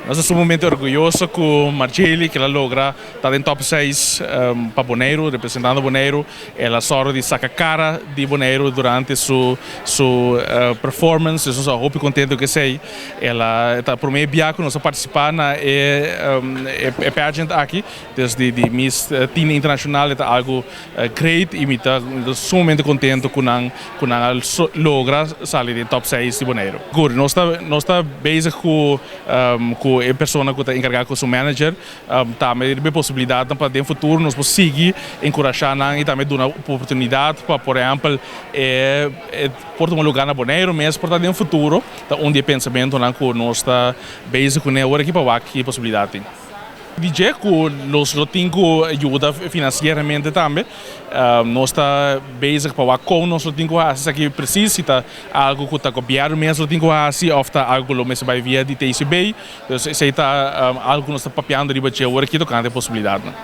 Nos ta sumamente orguyoso ku Marcheli ku el a logra ta den top 6 pa Boneiru, representando Boneiru. El a sòru di saka kara di Boneiru durante su performance. Nos ta hopi kontentu ku esei. El a ta promé bia ku nos a partisipá na e pageant aki. Dus di Miss Teen Internacional e ta algu great i mi ta sumamente kontentu ku nan ku nan a logra sali den top 6 di Boneiru. Good, nos ta bezig ku e persona ku ta enkargá ku su manager, tambe riba e posibilidatnan pa den futuro nos por sigui enkurashá nan i tambe duna oportunidat pa, por ehèmpel, e por tuma lugá na Boneiru mes por ta den futuro. Ta un di e pensamentunan ku nos ta bezig kuné awor aki pa wak ki posibilidat tin. DJ ku nos lo tin ku yuda finansieramente tambe. Nos ta bezig pa wak kon nos lo tin ku hasi esaki presis, si ta algu ku ta gobièrnu mes lo tin ku hasi òf ta algu ku lo mester bai via di TCB. Dus esei ta algu ku nos ta papiando riba dje awor aki tokante posibilidatnan.